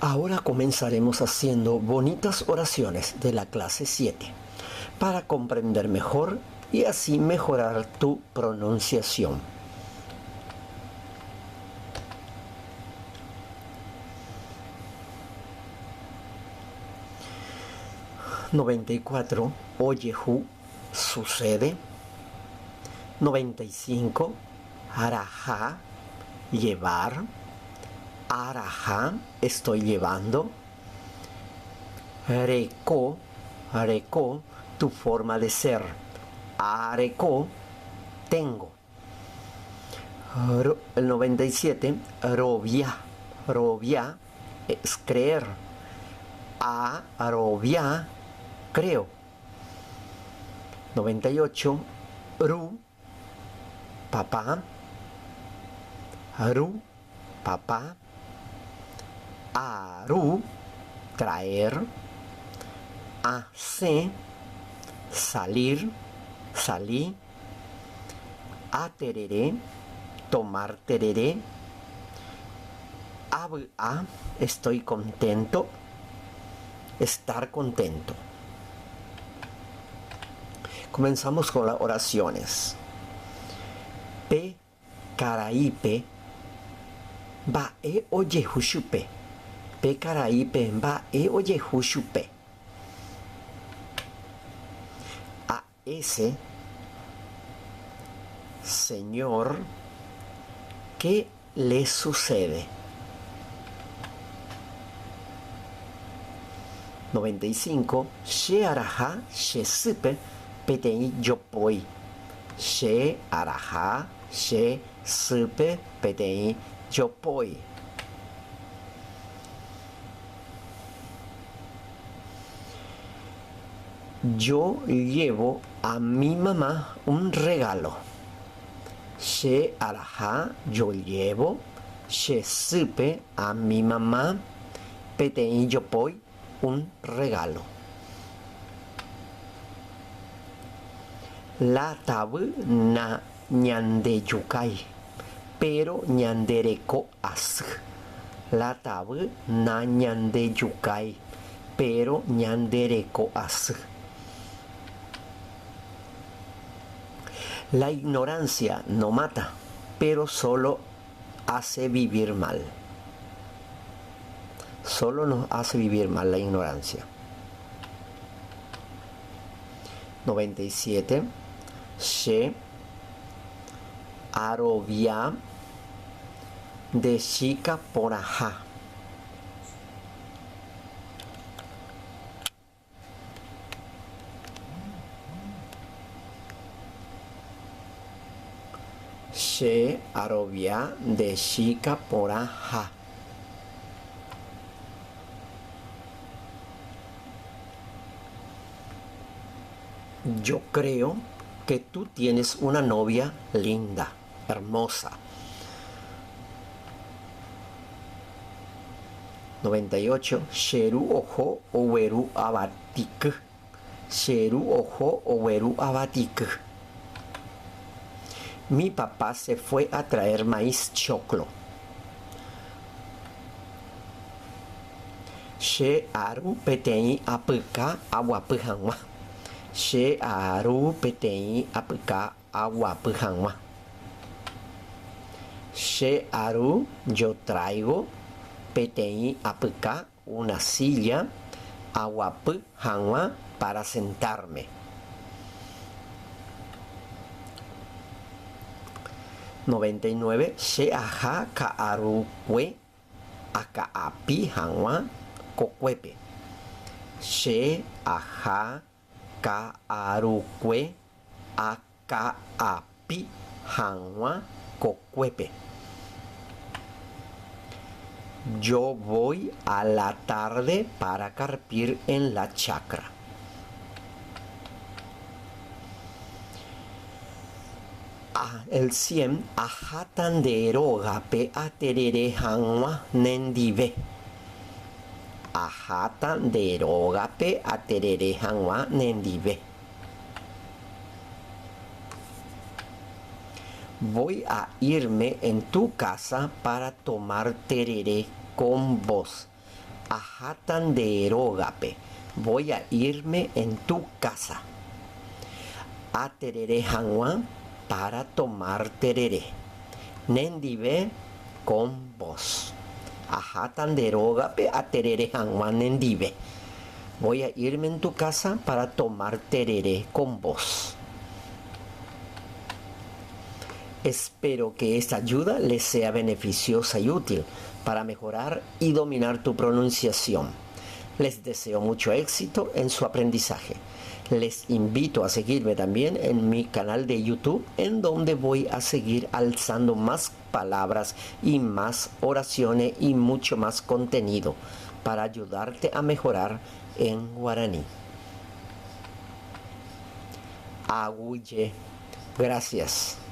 Ahora comenzaremos haciendo bonitas oraciones de la clase 7 para comprender mejor y así mejorar tu pronunciación. 94. Oyehu sucede. 95. Araha llevar. Araha estoy llevando. Reko, reko, tu forma de ser. Areko, tengo. El 97, robia, robia es creer. A, robia, creo. 98, ru, papá. Ru, papá. Aru, traer. Hace, salir, salí. Atereré, tomar tereré. A, estoy contento, estar contento. Comenzamos con las oraciones. Pe karaípe mba'e ojehu chupe. Pe karaípe mba'e ojehu chupe. A ese señor, ¿qué le sucede? 95. Che araha che sýpe peteĩ jopói. Che araha che sýpe peteĩ jopói. Yo llevo a mi mamá un regalo. Che araha, yo llevo, che sýpe, a mi mamá, peteĩ jopói, un regalo. La tavy na ñandejukái, pero ñandereko asy. La tavy na ñandejukái, pero ñandereko asy. La ignorancia no mata, pero solo hace vivir mal. Solo nos hace vivir mal la ignorancia. 97. Che arovia nde chíka porãha. Che arovia nde chíka porãha. Yo creo que tú tienes una novia linda, hermosa. 98. Che ru oho ogueru avatiky. Che ru oho ogueru avatiky. Mi papá se fue a traer maíz choclo. Che aru peteĩ apyka aguapy hag̃ua. Che aru peteĩ apyka aguapy hag̃ua. Che aru, yo traigo, peteĩ apyka, una silla, aguapy hag̃ua, para sentarme. 99, Che aha ka'arukue aka'api hag̃ua kokuépe. Che aha ka'arukue aka'api hag̃ua kokuépe. Yo voy a la tarde para carpir en la chacra. A, el 100, Aháta nde rógape aterere hag̃ua nendive. Aháta nde rógape aterere hag̃ua nendive. Voy a irme en tu casa para tomar tereré con vos. Aháta nde rógape, Voy a irme en tu casa. Aterere hag̃ua, para tomar tereré. Nendive, con vos. Aháta nde rógape aterere hag̃ua nendive. Voy a irme en tu casa para tomar tereré con vos. Espero que esta ayuda les sea beneficiosa y útil para mejorar y dominar tu pronunciación. Les deseo mucho éxito en su aprendizaje. Les invito a seguirme también en mi canal de YouTube, en donde voy a seguir alzando más palabras y más oraciones y mucho más contenido para ayudarte a mejorar en guaraní. Aguyje. Gracias.